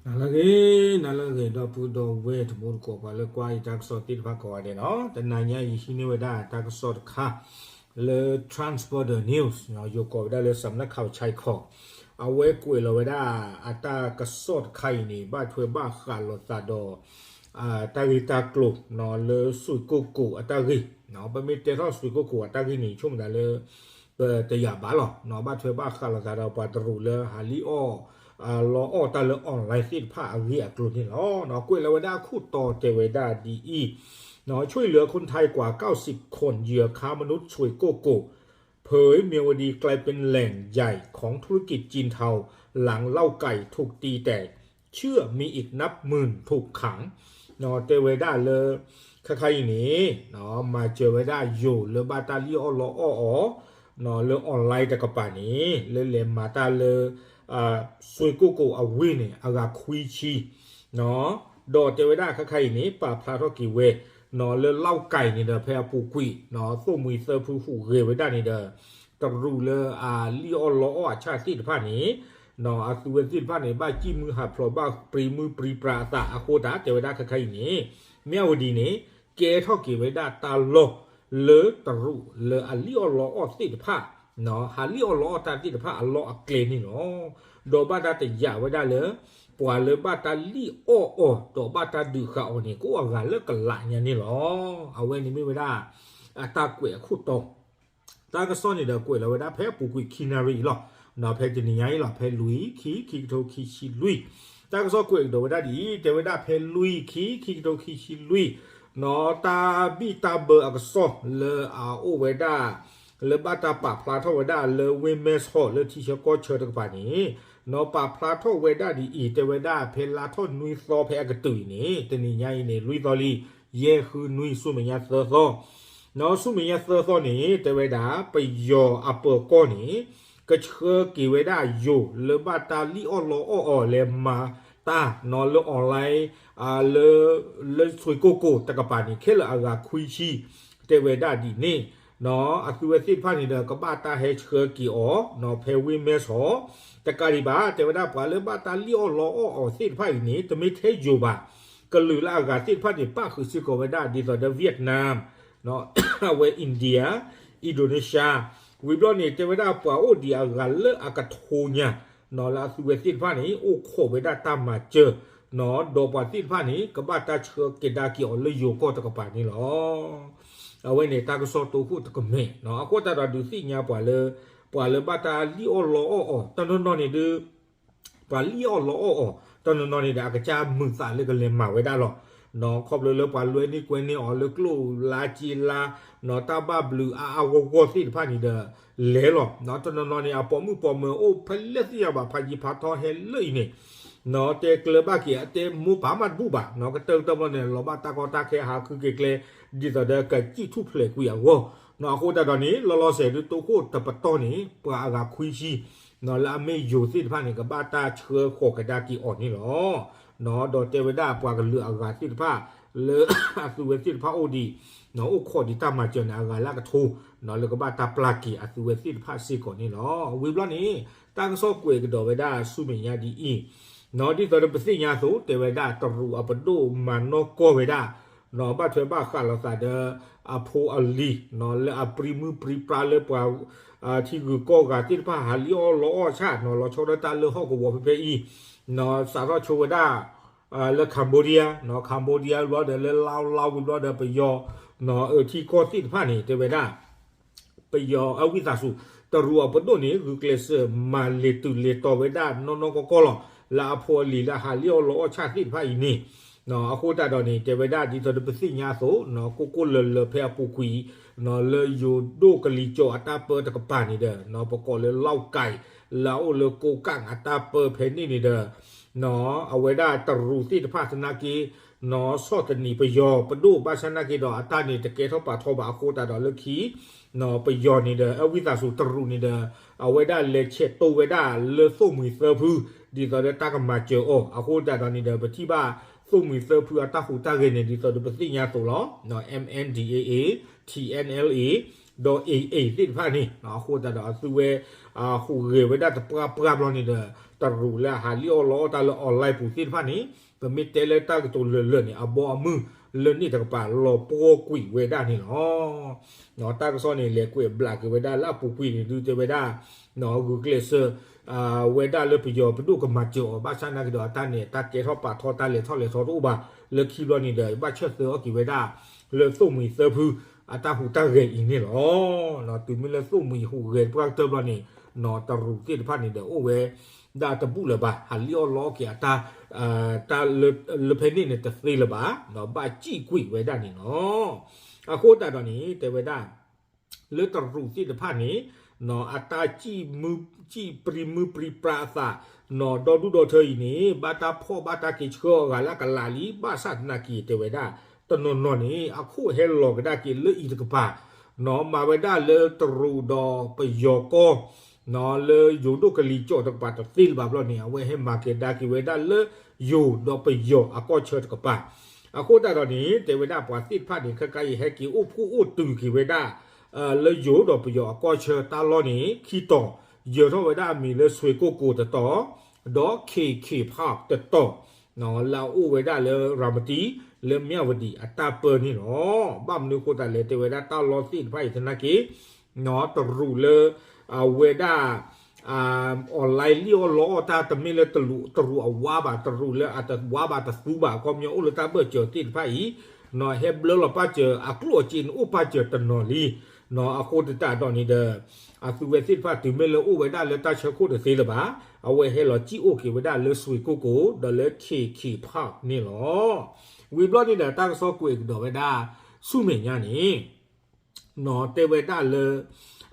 နၤလၢအဂ့ၤ, နၤလၢအဂ့ၤ ဒီပုၢ်ဒီဝဲၢ်တံၤသကိး ပှၤလၢကွၢ်ယတၢ်ကစီၣ်သ့ၣ်တဖၣ်ကိးဂၤဒဲးနီၤ, တနၤညါအံၤဟံးန့ၢ်ဝဲဒၣ်တၢ်ကစီၣ်တခါ လၢ Transborder News ယိၤကိးဝဲဒၣ်လၢ စၢမနၢ်ခးဝဲဆဲးခီ, အဝဲကွဲးလီၤဝဲဒၣ်အတၢ်ကစီၣ်တခါအံၤန့ၣ် ဘၣ်ထွဲဘၣ်ဃးလိာ်သးဒီး တၢ်ဂ့ၢ်တၢ်ကျိၤလၢစွ့ၣ်ကိၣ်ကိၤအတၢ်ဂ့ၢ်, ပမ့ၢ်တဲထီၣ်စွ့ၣ်ကိၣ်ကိၤအတၢ်ဂ့ၢ်န့ၣ် ဆိကမိၣ်သးလၢ ပတယာ်ဘၣ်လီၤ, ဘၣ်ထွဲဘၣ်ဃးလိာ်သးဒီးပှၤတရူးလၢဟးလံၣ်အီၣ်လီအီၣ်တၢ်လၢ online သ့ၣ်တဖၣ်အဂ့ၢ်အကျိၤန့ၣ်လီၤ. ကွဲးလီၤဝဲဒၣ်အခိၣ်တီတဲဝဲဒၣ်ဒ်အံၤ, ช่วยเหลือคนไทยกว่าเก้าสิบคนเหยื่อค้ามนุษย์ ช่วยโกโก้ เผยเมียวดีกลายเป็นแหล่งใหญ่ของธุรกิจจีนเทา หลังเล่าไก่ถูกตีแตก เชื่อมีอีกนับหมื่นถูกขัง တဲဝဲဒၣ်လၢ ခါခါအံၤန့ၣ် မၤစၢၤဝဲဒၣ်ယိၤလၢဘၣ်တၢ်လံၣ်အီၣ်လီအီၣ်အီၤ လၢ online တကပၤန့ၣ် လၢလဲၤမၤတၢ်လၢ စွ့ၣ်ကိၣ်ကိၤအဝ့ၢ်န့ၣ် အဂၤခွံဆံ ဒီးတဲဝဲဒၣ်ခါခါအံၤန့ၣ် ပာ်ဖျါထီၣ်က့ၤဝဲ လၢလီၣ်ကဲၤန့ၣ်ဒီး ဖဲအပူၤကွံာ် သိၣ်မှံသၢဖုဟူးဂဲၤဝဲဒၣ်န့ၣ်ဒီး တရူးလၢအလံၣ်အီၣ်လီအီၣ်အဆၣ်သ့ၣ်တဖၣ်န့ၣ် အသုဝဲသ့ၣ်တဖၣ်န့ၣ် ဘၣ်စံၣ်မုၢ်ဟးဖျိး ဘၣ်ပြံမုၢ်ပြံပြါအသးအဃိသတး တဲဝဲဒၣ်ခါခါအံၤန့ၣ် မၠၣ်ဝတံၤန့ၣ် ကဲထီၣ်က့ၤဝဲဒၣ်တၢ်လီၢ်လၢတရူးလၢအလံၣ်အီၣ်လီအီၣ်သ့ၣ်တဖၣ် ဟးလံၣ်အီၣ်လီအီၣ်တၢ်သ့ၣ်တဖၣ်အလီၢ်အကျဲန့ၣ်လီၤ. ဒီးဘၣ်တၢ်တယာ်ဝဲဒၣ်လၢ ပှၤလၢဘၣ်တၢ်လံၣ်အီၣ်အီၤ ဒီးဘၣ်တၢ်ဒုးဃာ်အီၤန့ၣ် ကအိၣ်အဂၤလၢကလးညါန့ၣ်လီၤ. အဝဲန့ၣ်မ့ၢ်ဝဲဒၣ် အတၢ်ကွဲးအခိၣ်တီ တၢ်ကစီၣ်န့ၣ်ဒီးကွဲးလီၤဝဲဒၣ်ဖဲအပူၤကွံာ်ခံနၣ်ရံၣ်အံၤလီၤ. ဖဲတနံၤညါအံၤလီၤ ဖဲလွံၢ် ခံ ခံကထိခံဆံလွံၢ် တၢ်ကစီၣ်ကွဲးကဒီးဝဲဒၣ်ဒ်အံၤ တဲဝဲဒၣ်ဖဲလွံၢ် ခံ ခံကထိခံဆံလွံၢ် တၢ်ဘံၣ်တၢ်ဘၢအကစီၣ်လၢအအိၣ်ဝဲဒၣ် လၢဘၣ်တၢ်ပာ်ဖျါထီၣ်ဝဲဒၣ်လၢဝ့ၢ်မဲၢ်ဆီးလၢထံဆၢကီၢ်ဆၢတကပၤန့ၣ် ပာ်ဖျါထီၣ်ဝဲဒၣ်ဒ်အံၤ တဲဝဲဒၣ်ဖဲလါထီၣ်နွံသီဖဲအကတၢၢ်အံၤန့ၣ် တနံၤညါအံၤန့ၣ် လွံၢ်သီလံ ယဲၢ်ဃုနွံ ဆူမဲာ်ညါသၢသီ ဆူမဲာ်ညါသၢသီန့ၣ် တဲဝဲဒၣ် ပယီၤအပၢၤကီၢ်န့ၣ် ကဆှၢက့ၤဝဲဒၣ်ယိၤလၢဘၣ်တၢ်လံၣ်အီၣ်လီအီၣ်အီၤလဲၤမၤတၢ်နီၤလၢ online လၢ လၢစွ့ၣ်ကိၣ်ကိၤတကပၤန့ၣ် ခဲလၢာ်အဂၤခွံဆံ တဲဝဲဒၣ်ဒ်န့ၣ် အသုဝဲသ့ၣ်တဖၣ်န့ၣ်ဒီး ကဘၣ်တၢ်ဟဲဆှၢက့ၤအီၤ ဖဲဝ့ၢ်မဲၢ်ဆီး တကးဒံးဘၣ် တဲဝဲဒၣ် ပှၤလၢဘၣ်တၢ်လံၣ်အီၣ်လီအီၣ်အီၤသ့ၣ်တဖၣ်အံၤန့ၣ် တမ့ၢ်ထဲယိၤဘၣ်, ကလုာ်လၢအဂၤသ့ၣ်တဖၣ်န့ၣ် ပၣ်ဃုာ်စ့ၢ်ကီးဝဲဒၣ် ဒ်သိးဒီး Vietnam အဝဲ India, Indonesia ဝံၤဘျီန့ၣ် တဲဝဲဒၣ်ပှၤအိၣ်ဒံးအဂၤလၢအကထိညါ လၢအသုဝဲသ့ၣ်တဖၣ်န့ၣ် အိၣ်ခိးဝဲဒၣ်တၢ်မၤစၢၤ ဒီးပှၤသ့ၣ်တဖၣ်န့ၣ် ကဘၣ်တၢ်ဆှၢက့ၤဒါက့ၤအီၤလၢယိၤကီၢ်တကပၤန့ၣ်လီၤ. အဝဲန့ၣ်တၢ်ကစီၣ်တိခိၣ်တကမဲာ် အဃိသတးဒီးဒုးသ့ၣ်ညါပှၤလၢ ပှၤလၢဘၣ်တၢ်လံၣ်အီၣ်လီအီၣ်အီၤ တနီၤနီၤန့ၣ်ဒီး ပှၤလံၣ်အီၣ်လီအီၣ်အီၤ တနီၤနီၤန့ၣ်ဒီး အကစၢ်မုာ်သးလၢကလဲၤမၤဝဲဒၣ်လီၤ. ခီဖျိလၢပှၤလွဲန့ၢ်ကွဲန့ၢ်အီၤလၢကျိၣ်လါစ့လါ တၢ်ဘၣ်ဘျုးအါအါဂီၢ်ဂီၢ်သ့ၣ်တဖၣ်န့ၣ်ဒီး လဲၤလီၤ. တနီၤနီၤန့ၣ် အပိာ်မုၣ်ပိာ်မၢၤအိၣ်ဖဲလဲၣ်သ့ၣ်ညါဘၣ် ဖးယံၤဖးထီဟဲလၢအံၤန့ၣ် တဲကျၢၤဘၣ်က့ၤ အတဲမိၢ်ပၢ်မးတဘူၣ်ဘၣ် ကတၢၢ်ကတၢၢ်ဘျီန့ၣ် လီၤဘၣ်တၢ်ကီတၢ်ခဲဟးခုက့ၤကျဲ ဒ်သိးဒီးကစံၣ်ထူၣ်ဖျဲးကွံာ်အဂီၢ် အဃိသတးဒီးန့ၣ် လီၤလီၤဆဲးဒုးတိခိၣ်တပတီၢ်န့ၣ် ပှၤအဂၤခွံဆံ လၢအမ့ၢ်ယိၤသ့ၣ်တဖၣ်န့ၣ် ကဘၣ်တၢ်ဆှၢဃီၤကဒါက့ၤအီၤန့ၣ်လီၤ. ဒီးတဲဝဲဒၣ်ပှၤကလုာ်အဂၤသ့ၣ်တဖၣ် လၢအသုဝဲသ့ၣ်တဖၣ်အိၣ်ဒံး အိၣ်ခိးဒံးတၢ်မၤစၢၤန့ၣ် အဂၤလၢအကထိ လၢကဘၣ်တၢ်ပျၢ်က့ၤအသုဝဲသ့ၣ်တဖၣ်စ့ၢ်ကီးန့ၣ်လီၤ. ဝံၤဘျီန့ၣ် တၢ်ကစီၣ်ကွဲးကဒီးဝဲဒၣ်ဆူမဲာ်ညါဒ်အံၤ ဒ်သိးဒီးပသ့ၣ်ညါအသိး တဲဝဲဒၣ်တရူးအပဒိၣ်မၤနီၢ်ကီၢ်ဝဲဒၣ် ဘၣ်ထွဲဘၣ်ဃးလိာ်သးဒီး အဖိအလံၤ လၢအပြံမုၢ်ပြံပြါလၢပှၤ ထံဂုၤကီၢ်ဂၤသ့ၣ်တဖၣ်ဟးလံၣ်အီၣ်လီအီၣ်ဆၣ် လီၤဆီဒၣ်တၢ်လၢဟီၣ်ကဝီၤဖဲဖဲအံၤ စးထီၣ်ဆိဝဲဒၣ် လၢ Cambodia Cambodia ဝံၤဘျီဒီးလၢ Laos Laos ဝံၤဘျီဒီးပယီၤ ထံကီၢ်သ့ၣ်တဖၣ်န့ၣ် တဲဝဲဒၣ် ပယီၤအဝံသးစူၤ တရူးအပဒိၣ်န့ၣ် ဂုာ်ကျဲးစၢးမၤလဲၤတုၤလဲၤတီၤဝဲဒၣ်နီၢ်နီၢ်ကီၢ်ကီၢ်လီၤ. လၢအဖိအလံၤလၢဟးလံၣ်အီၣ်လီအီၣ်ဆၣ်သ့ၣ်တဖၣ်အံၤန့ၣ် အဃိသတးဒီးန့ၣ် တဲဝဲဒၣ်ဒ်သိးဒီးပသ့ၣ်ညါအသိး ကိၢ်ကိၢ်လၢၤလၢၤဖဲအပူၤကွံာ် လၢယိၤဒိၣ်ကလံၤကၠီၤအတၢ်ပၢတကပၤန့ၣ်ဒီး ပကိးလၢ လီၣ်ကဲၤ လၢအအိၣ်လၢကိးကၣ်အတၢ်ပၢဖဲန့ၣ်န့ၣ်ဒီး အဝဲဒၣ်တရူးသ့ၣ်တဖၣ်သနာ်က့ ဆီၣ်သနံးပယီၤပဒိၣ် ဘၣ်ဆၣ်သနာ်က့ဒီးအတၢ်န့ၣ်တကဲထီၣ်ပာ်ထီၣ်ဘၣ်အဃိသတးဒီးလၢခံ ပယီၤန့ၣ်ဒီး အဝံသးစူၤတရူးန့ၣ်ဒီး အဝဲဒၣ်လဲၤဆဲးတိဝဲဒၣ်လၢသိၣ်မှံၤသၢဖု ဒ်သိးဒီးတၢ်ကမၤစၢၤအီၤ အဃိသတးဒီးန့ၣ်ဒီး ပထံၣ်ဘၣ်သိၣ်မှံၤသၢဖုအတၢ်ဟူးတၢ်ဂဲၤန့ၣ် ဒ်သိးဒီးပသ့ၣ်ညါအသိးလီၤ MNDAA, TNLA ဒီး AA သ့ၣ်တဖၣ်န့ၣ် အဃိသတးဒီးအသုဝဲ ဟူးဂဲၤဝဲဒၣ်တပှၢ်ပှၢ်ဘျီန့ၣ်ဒီး တရူးလၢအဟးလံၣ်အီၣ်လီအီၣ်တၢ်လၢ online ပူၤသ့ၣ်တဖၣ်န့ၣ် ပမ့ၢ်တဲလၢတၢ်ကတိၤလၢာ်လၢာ်န့ၣ် အဘီအမုၢ်လၢန့ၣ်တကပၤလီၤပှီၢ်ကွံာ်ဝဲဒၣ်န့ၣ်လီၤ. တၢ်ကစီၣ်န့ၣ် လဲၤကွဲးဘျးက့ၤဝဲဒၣ်လၢအပူၤကွံာ်န့ၣ် ဒုးတဲဝဲဒၣ် ဂုာ်ကျဲးစၢး ဝဲဒၣ်လၢပယီၤပဒိၣ်ကမၤစၢၤအီၤ ဘၣ်ဆၣ်နာ်က့ဒီးအတၢ်န့ၣ် တၢ်ကဲထီၣ်ပာ်ထီၣ်တၢ်လဲၤထီၣ်လဲၤထီတအိၣ်ဘၣ် လၢခံဘျီန့ၣ်ဒီး ဘၣ်ဆၢၣ်သၢအီၣ်က့ၤဝဲဒၣ် လၢသိၣ်မှံၤသၢဖု အတၢ်ဟူးတၢ်ဂဲၤအံၤန့ၣ်လီၤ. တုၤမ့ၢ်လၢသိၣ်မှံၤဟူးဂဲၤပှၢ်ကတၢၢ်ဘျီန့ၣ် တရူးသ့ၣ်တဖၣ်န့ၣ်ဒီး အိၣ်ဝဲဒၣ်တဘူၣ်လၢၤဘၣ် ဟးလံၣ်အီၣ်လီအီၣ်က့ၤအတၢ် တၢ်လၢဖဲန့ၣ်န့ၣ်တသ့လၢၤဘၣ် ဘၣ်စံၣ်ကွံာ်ဝဲဒၣ်န့ၣ်လီၤ. အဃိသတးဒီးန့ၣ် တဲဝဲဒၣ် လၢတရူးသ့ၣ်တဖၣ်န့ၣ် အတၢ်စံၣ်ပြံမုၢ်ပြံပြါအသး ဒီဒူၣ်ဒီထၢအံၤန့ၣ် ဘၣ်တၢ်ဖီၣ်ဘၣ်တၢ်က့ၤဆှၢအီၤဂၤလၢအကလးလံ ဘၣ်ဆၣ်သနာ်က့ တဲဝဲဒၣ် တနီၤနီၤန့ၣ် အခိၣ်ဟဲလီၤကဒါက့ၤလၢအံၤတကပၤ မၤဝဲဒၣ်လၢတရူးဒီးပယီၤကီၢ် လၢယိၤဒိၣ်ကလံၤစိးတကပၤတသ့လၢၤဘၣ်ဘျီန့ၣ် အဝဲဟဲမၤက့ၤဒါက့ၤဝဲဒၣ်လၢယိၤဒီးပယီၤအကီၢ်ဆၢတကပၤ အဃိသတးဒီးန့ၣ် တဲဝဲဒၣ်ပှၤသ့ၣ်တဖၣ်န့ၣ် ခဲခါအံၤဟဲက့ၤအိၣ်ဖှိၣ်အိၣ်တုၤက့ၤဝဲဒၣ် လၢယိၤဒီးပယီၤအကီၢ်ဆၢတၢ်လီၢ်န့ၣ် ခံတီၤ ယၢၤထီၣ်ဝဲဒၣ်အမံၤလၢ စွ့ၢ်ကိၣ်ကိၤ တတီၤ ဒီး ခ့ၣ်ခ့ၣ်ဖး တတီၤ လၢအအိၣ်ဝဲဒၣ်လၢ ရၤမတံ လၢမၠၣ်ဝတံၤအတၢ်ပၢန့ၣ်လီၤ. ဘၣ်မနုၤအဃိသတးလဲၣ် တဲဝဲဒၣ်တၢ်လီၢ်သ့ၣ်တဖၣ်အံၤသနာ်က့ တရူးလၢ အဝဲဒၣ် online လံၣ်အီၣ်လီအီၣ်တၢ်တမ့ၢ်လၢတရူးအဝါဘၣ် တရူးလၢအတဝါဘၣ်တသူဘၣ် အခီပညီအိၣ်လၢတၢ်ဘၢၣ်စၢၤသ့ၣ်တဖၣ်အံၤ ဟဲဘျၢလီၤပၢ်စၢၤအကျိၣ်အစ့န့ၣ် အိၣ်ပၢ်စၢၤတနီၤလံ အဃိသတးဒီးန့ၣ်ဒီး အသုဝဲသ့ၣ်တဖၣ်တုၤမ့ၢ်လၢအိၣ်ဝဲဒၣ်လၢတၢ်ဆၢခိၣ်တသ့လၢၤဘၣ် အဝဲဟဲလီၤစံၣ်အိၣ်က့ၤဝဲဒၣ်လၢ စွ့ၢ်ကိၣ်ကိၤ ဒီးလၢ ခ့ၣ်ခ့ၣ်ဖး န့ၣ်လီၤ. ဝံၤဘျီန့ၣ်ဒီးတၢ်ကစီၣ်ကွဲးကဒီးဝဲဒၣ် ဆူမဲာ်ညါန့ၣ် တဲဝဲဒၣ်လၢ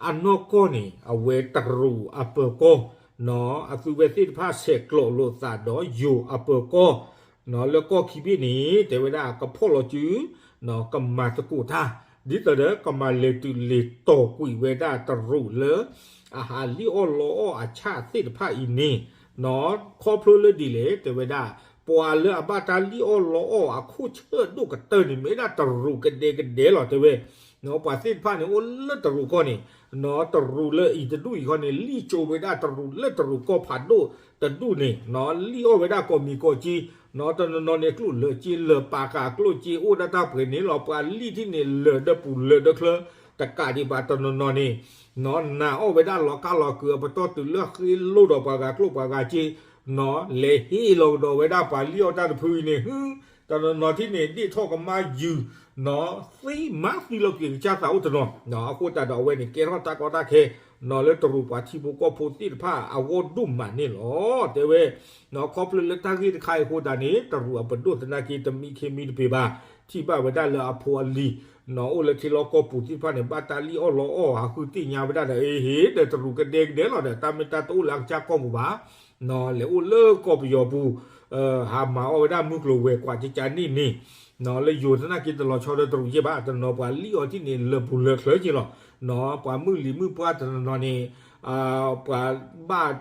အနီၢ်ကီၢ်န့ၣ် အဝဲတရူးအပၢၤကီၢ် အသုဝဲသ့ၣ်တဖၣ်ဆဲးကျိးလိာ်သးဒီးယိၤအပၢၤကီၢ် လၢကီၢ်ခံဘ့ၣ်န့ၣ် တဲဝဲဒၣ်ကဖီၣ်လီၤစု ကမၤသကိးတၢ် ဒ်သိးဒီး ကမၤလဲၤတုၤလဲၤတီၤကွံာ်ဝဲဒၣ်တရူးလၢ အဟးလံၣ်အီၣ်လီအီၣ်အဆၣ်သ့ၣ်တဖၣ်အံၤန့ၣ် ခီဖျိလၢဒ်လဲၣ် တဲဝဲဒၣ် ပှၤလၢအဘၣ်တၢ်လံၣ်အီၣ်လီအီၣ်အခိၣ်ဆၢဒိၣ်ကတၢၢ်န့ၣ် မ့ၢ်ဒၣ်တရူးကဒဲကဒဲလီၤ တဲဝဲ ပှၤသ့ၣ်တဖၣ်န့ၣ် အိၣ်လၢတရူးကီၢ်န့ၣ် တရူးလၢအံၤတဒူၣ်အံၤခီန့ၣ် လံၣ်ကၠိဝဲဒၣ်တရူးလၢတရူးကီၢ်ဖးဒိၣ်တဒူၣ်န့ၣ် လံၣ်အီၣ်ဝဲဒၣ်ကိးမံၤကိးကၠ့ တနီၤနီၤန့ၣ် ကျိၣ်လၢာ်ကၠ့လၢာ် ပာ်ဃာ်ကျိၣ်ကၠ့ အိၣ်ဒၣ်တၢ်ပှဲၤန့ၣ်လီၤ ပှၤလံၣ်ထံၣ်န့ၣ် လၢာ်ဒီးပူၤလၢာ်ဒီးချၢ တကးဒံးဘၣ်တနီၤနီၤန့ၣ် နာ်အီၣ်ဝဲဒၣ်လီၤကါလီၤကုၤအပတီၢ်တုၤလၢဃ့လိၣ်ဒီးပှၤဂၤကျိၣ်ပှၤဂၤကၠ့ လဲၤဟ့ၣ်လီၤကဒီးဝဲဒၣ်ပှၤလံၣ်အီၣ်တၢ်တဖုအံၤန့ၣ် တနီၤနီၤထံၣ်န့ၣ် ဒ့ၣ်ထီၣ်ကမၣ်ယုာ် သံမၤသံလီၤက့ၤကစၢ်သးအိၣ်တနီၤ အဃိသတးဒီးအဝဲန့ၣ် ကဲထီၣ်တၢ်ကီတၢ်ခဲ လၢတရူးပှၤထံဖိကီၢ်ဖိသ့ၣ်တဖၣ်အဂီၢ်ဒိၣ်မးန့ၣ်လီၤ တဲဝဲ ခီဖျိလၢတၢ်ဂ့ၢ်တခါအံၤအဃိသတးန့ၣ် တရူးအပဒိၣ်သနာ်က့ တမံခ့မံတပ့ၤဘၣ် ထံၣ်ဘၣ်ဝဲဒၣ်လၢအဖိအလံၤ အိၣ်လၢထံလီၢ်ကီၢ်ပူၤသ့ၣ်တဖၣ်န့ၣ် ဘၣ်တၢ်လံၣ်အီၣ်လီအီၣ် ဟးဃုသ့ၣ်ညါဝဲဒၣ်ဒီး အဟ့ၣ်ဒီးတရူးကဒဲကဒဲလီၤဒီး တၢ်မ့ၢ်တၢ်တအိၣ်လၢအကစၢ်ကီၢ်ပူၤဘၣ် လဲၤအိၣ်လၢကီၢ်ပယီၤပူၤ ဟးမၤအီၣ်ဝဲဒၣ်မုၢ်ကျိၤဝဲၤကွာ်ကကန့ၣ်န့ၣ် လၢယိၤသနာ်က့တလီၤဆီဒီးတရူးယဲၢ်ဘၣ် တနီၤပှၤလံၣ်အီၤထံၣ်န့ၣ် လၢာ်ပူၤလၢာ်ချၢက့ၤလီၤ ပှၤမုၢ်လံၤမုၢ်ပှၢ်တနီၤနီၤန့ၣ် ပှၤဘၣ်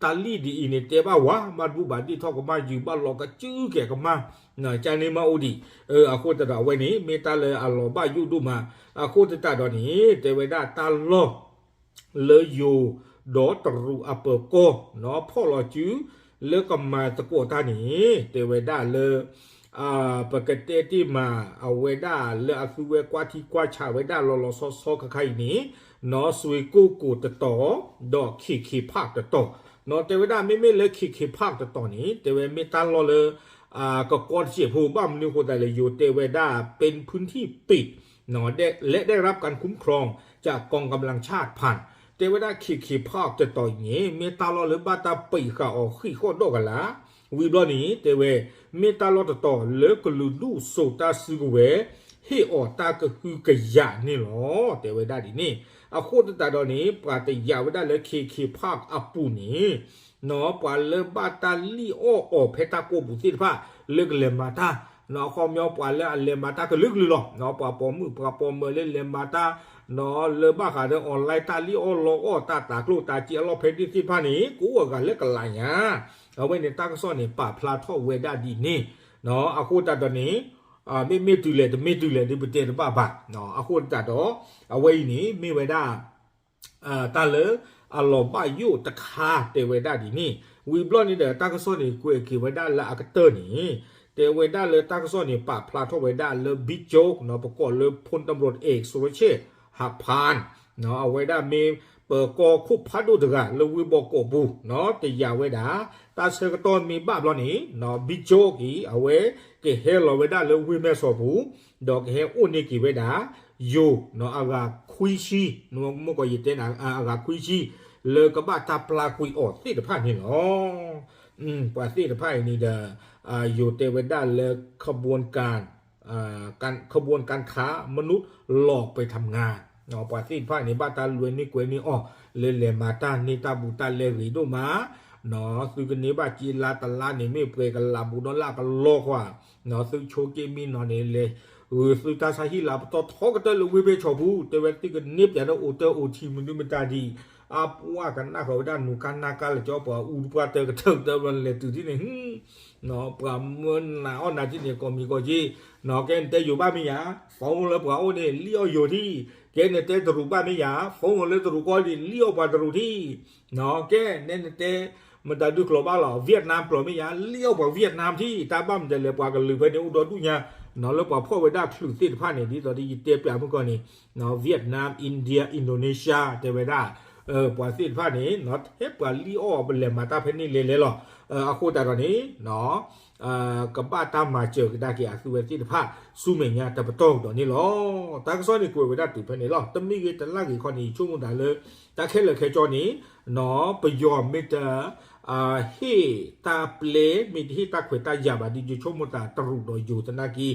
တၢ်လံၣ်ဒ်အံၤန့ၣ် တဲဘၣ်ဝဲ ဘၣ်တဘူၣ်ဘၣ်ဒ့ၣ်ထီၣ်ကမၣ်ယုာ် ဘၣ်လီၤကစုကဲၤကမၣ် ကန့ၣ်မးအိၣ်ဒံး အဃိသတးဒီးအဝဲန့ၣ် မ့ၢ်တၢ်လၢအလီၤဘၣ်ယိၣ်ဒိၣ်မး အဃိသတးဒီးန့ၣ် တဲဝဲဒၣ်တၢ်လီၢ် လၢယိၤဒီးတရူးအပၢၤကီၢ် ဖီၣ်လီၤစု လၢကမၤသကိးတၢ်န့ၣ် တဲဝဲဒၣ်လၢ ပကတဲတ့ၢ်မး အဝဲဒၣ်လၢအသုဝဲကွၢ်ထံကွၢ်ဆးဝဲဒၣ်လီၤလီၤဆီဆီခဲခါအံၤန့ၣ် စွ့ၢ်ကိၣ်ကိၤတတီၤ ဒီး ခ့ၣ်ခ့ၣ်ဖး တတီၤ တဲဝဲဒၣ်မ့မ့ၢ်လၢ ခ့ၣ်ခ့ၣ်ဖး တတီၤန့ၣ် တဲဝဲမ့ၢ်တၢ်လီၢ်လၢ ကကီတစဲးဖိ ဘၣ်မနုၤအဃိသတးလဲၣ် ယိၤတဲဝဲဒၣ် ပ့ၣ်ဖုၣ်ထံၣ်ပ့း และได้รับการคุ้มครองจากกองกำลังชาติพันธุ์ တဲဝဲဒၣ် ခ့ၣ်ခ့ၣ်ဖး တတီၤအံၤန့ၣ် မ့ၢ်တၢ်လီၢ်လၢဘၣ်တၢ်ပံးဃာ်အီၤဃံးဃီၣ်ဒီးကလး ဝံၤဘျီန့ၣ် တဲဝဲ မ့ၢ်တၢ်လီၢ်တတီၤလၢကလုာ်ဒူၣ်စိာ်တၢ်စုကဝဲၤ ဟ့ၣ်အီၤတၢ်ကဟုကယာ်န့ၣ်လီၤ တဲဝဲဒၣ်ဒ်န့ၣ် အဃိသတးဒီးန့ၣ် ပှၤတယာ်ဝဲဒၣ်လၢ ခ့ၣ်ခ့ၣ်ဖး အပူၤန့ၣ် ပှၤလၢဘၣ်တၢ်လံၣ်အီၣ်အီၤဖဲတၢ်ကိးပူၤသ့ၣ်တဖၣ် လၢကလဲၤမၤတၢ် အခီပညီပှၤလၢအလဲၤမၤတၢ်ကလုာ်ကလုာ်လီၤ ပှၤပိာ်မုၣ်ပှၤပိာ်မၢၤလၢလဲၤမၤတၢ် လၢဘၣ်ဃးဒီး online တၢ်လံၣ်အီၣ်လီအီၣ်တၢ်တၤကျိၣ်တၤစ့အလီၢ်ဖဲန့ၣ်သ့ၣ်တဖၣ်န့ၣ် ကအိၣ်အဂၤလၢကလးညါ အဝဲန့ၣ်တၢ်ကစီၣ်န့ၣ် ပာ်ဖျါထီၣ်ဝဲဒၣ်ဒ်န့ၣ် အဃိသတးဒီးန့ၣ် မ့မ့ၢ်တုၤလဲၣ်တမ့ၢ်တုၤလဲၣ်ဒ်ပတဲတဘၣ်ဘၣ် အဃိသတးဒီး အဝဲအံၤန့ၣ် မ့ၢ်ဝဲဒၣ် တၢ်လၢအလီၤဘၣ်ယိၣ်တခါတဲဝဲဒၣ်ဒ်န့ၣ် ဝံၤဘျီန့ၣ်ဒီး တၢ်ကစီၣ်န့ၣ် ကွဲးက့ၤဝဲဒၣ်လၢအကတၢၢ်န့ၣ် တဲဝဲဒၣ်လၢတၢ်ကစီၣ်န့ၣ် ပာ်ဖျါထီၣ်ဝဲဒၣ်လၢ ဘံၣ်ကၠိၣ် ပကိးလၢ ဖိတံၣ်မရိၣ် เอก สุรเชษฐ์ หักพาน အဝဲဒၣ်မ့ၢ်ပကီၢ်ခိၣ်ဖးဒိၣ်တဂၤလၢဝ့ၢ်ဘီကီးပူၤ တယာ်ဝဲဒၣ် တၢ်ဆၢကတီၢ်မ့ၢ်ဘၣ်ဘျီန့ၣ် ဘံၣ်ကၠိၣ်အံၤ အဝဲကဟဲလီၤဝဲဒၣ်လၢဝ့ၢ်မဲၢ်ဆီးပူၤ ဒီးကဟဲအိၣ်န့ၢ်က့ၤဝဲဒၣ် ယိၤ အဂၤခွံဆံ မ့ၢ်ကီးယတဲန့ၣ် အဂၤခွံဆံ လၢကဘၣ်တၢ်ပျၢ်ကွံာ်အီၤသ့ၣ်တဖၣ်န့ၣ်လီၤ. ပှၤသ့ၣ်တဖၣ်အံၤန့ၣ်ဒီး ယိၤတဲဝဲဒၣ်လၢ ขบวนการ ขบวนการค้ามนุษย์หลอกไปทำงาน ပှၤသ့ၣ်တဖၣ်န့ၣ် ဘၣ်တၢ်လွဲန့ၢ်ကွဲန့ၢ်အီၤ လၢလဲၤမၤတၢ်န့ၢ်တၢ်ဘူးတၢ်လဲဂ့ၤဒိၣ်မး သုကန့ၢ်ဘၣ်က့လါတလါန့ၣ် မ့ၢ်ပှဲၤကလးဘူးဒီးလၢကလီကွၢ် သုဆိက့မံနီၤန့ၣ် လဲၤဂုာ်သုတၢ်ဆါဟံၣ်လၢပတီၢ်ထီကတၢၢ်လၢဝ့ၢ်မဲၢ်ဆီးပူၤ တဲဝဲသုကန့ၢ်ပၠးဒီးအိၣ်တၢ်အိၣ်ထံမနုၤမတၤဒံး အပှၢ်ကနၣ်ဃီၤဝဲဒၣ်နူၤကါနၢ်ကါလၢကၠီ ပှၤအူတပှၢ်တၢ်ကထၢၣ်ကတၢၢ်ဘျီလဲၤတုၤထံၣ်န့ၣ် ပှၤမၢနးအီၣ်နၤထံၣ်န့ၣ် ကိးမံၤကိးက့ ကဲနတဲယိၤဘၣ်မ့ၢ်ယၤ phone လၢပှၤအိၣ်န့ၣ် လံၣ်အီၣ်ယိၤထံၣ် ကဲနတဲတရူးဘၣ်မ့ၢ်ယၤ phone လၢတရူးကီၢ်ဒံး လံၣ်အီၣ်ပှၤတရူးထံၣ် ကဲနဲနတဲ မတၤဒုကျိာ်ဘၣ်လီၤ Vietnam ကျိာ်မ့ၢ်ယၤ လံၣ်အီၣ်ပှၤ Vietnam ထံၣ် တၢ်ဘၣ်မတၤလဲၣ် ပှၤကလုာ်ဖဲန့ၣ်အိၣ်ဒီဒူၣ်ညါ လၢပှၤဖီၣ်ဝဲဒၣ်ချုးသ့ၣ်တဖၣ်န့ၣ် ဒ်သိးဒီးယတဲပၠးမုၢ်ကီၢ်န့ၣ် Vietnam India Indonesia တဲဝဲဒၣ် ပှၤသ့ၣ်တဖၣ်န့ၣ် ထဲပှၤလံၣ်အီၣ်ပလဲၤမၤတၢ်ဖဲန့ၣ်လဲၤလဲၤလီၤ အဃိသတးဒီးန့ၣ် ကဘၣ်တၢ်မၤစၢၤကဒါက့ၤအသုဝဲသ့ၣ်တဖၣ် ဆူမဲာ်ညါတပတီၢ်ကဒီးန့ၣ်လီၤ. တၢ်ကစီၣ်န့ၣ်ကွဲးဝဲဒၣ်တုၤဖဲန့ၣ်လီၤ. တမ့ၢ်ဂ့ၤတလၢ်ဂ့ၤခီန့ၣ် ယဆိကမိၣ်သးလၢ တၢ်ခဲလၢာ်ခဲဆ့န့ၣ် ပယီၤမ့ၢ်တ ဟ့ၣ်တၢ်ပျဲ မ့ၢ်တဟ့ၣ်တၢ်ခွဲးတၢ်ယာ်ဘၣ်ဒီး ယဆိကမိၣ်သးတရူးဒီးယိၤသနာ်က့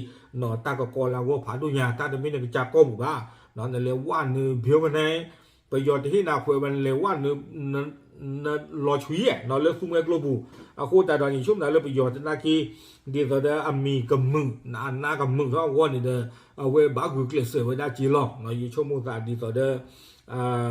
တၢ်ကကီလၢအဂီၢ်ဖးဒိၣ်ညါ တၢ်တမ့ၢ်နကစၢ်ကီၢ်ပူၤဘၣ် နလဲၤဝဲနုာ် ဘၢကနဲ ပယီၤတဟ့ၣ်နၤခွဲးဘၣ် နလဲၤဝဲနုာ် နလီၤဆှံ လၢသူမှဲကျိပူၤ အဃိသတးဒီးန့ၣ် ယဆိကမိၣ်သးလၢပယီၤသနာ်က့ ဒ်သိးဒီးအမံၤကမုာ် အနါကမုာ်ထီၣ်အဂီၢ်န့ၣ်ဒီး အဝဲဘၣ်ဂုာ်ကျဲးစၢးဝဲဒၣ်က့လီၤ. ယဆိကမိၣ်သးဒ်သိးဒီး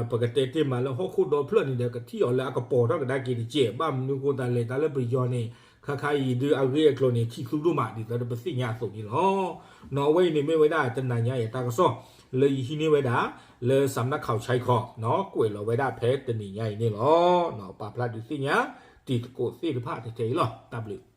ပကတဲတ့ၢ်မးလၢဟီၣ်ခိၣ်ဒီဖျၢၣ်န့ၣ်ဒီး ကထံၣ်အီၤလၢအကပီၤထီၣ်ကဒါက့ၤတကဲး ဘၣ်မနုၤအဃိသတးလဲၣ် တၢ်လၢပယီၤန့ၣ် ခါခါအံၤဒုးအဂ့ၢ်အကျိၤန့ၣ် ခံသူဒိၣ်မးဒ်သိးဒီးပသ့ၣ်ညါအသိးန့ၣ်လီၤ. အဝဲအံၤန့ၣ်မ့ၢ်ဝဲဒၣ်တနၤညါအံၤတၢ်ကစီၣ် လၢယဟံးန့ၢ်ဝဲဒၣ် လၢ สำนักข่าวชายขอบ ကွဲးလီၤဝဲဒၣ်ဖဲတနံၤညါအံၤန့ၣ်လီၤ. ပာ်ဖျါဒုးသ့ၣ်ညါ တံၤသကိးသ့ၣ်တဖၣ်ထဲအံၤလီၤ. တၢ်ဘျုး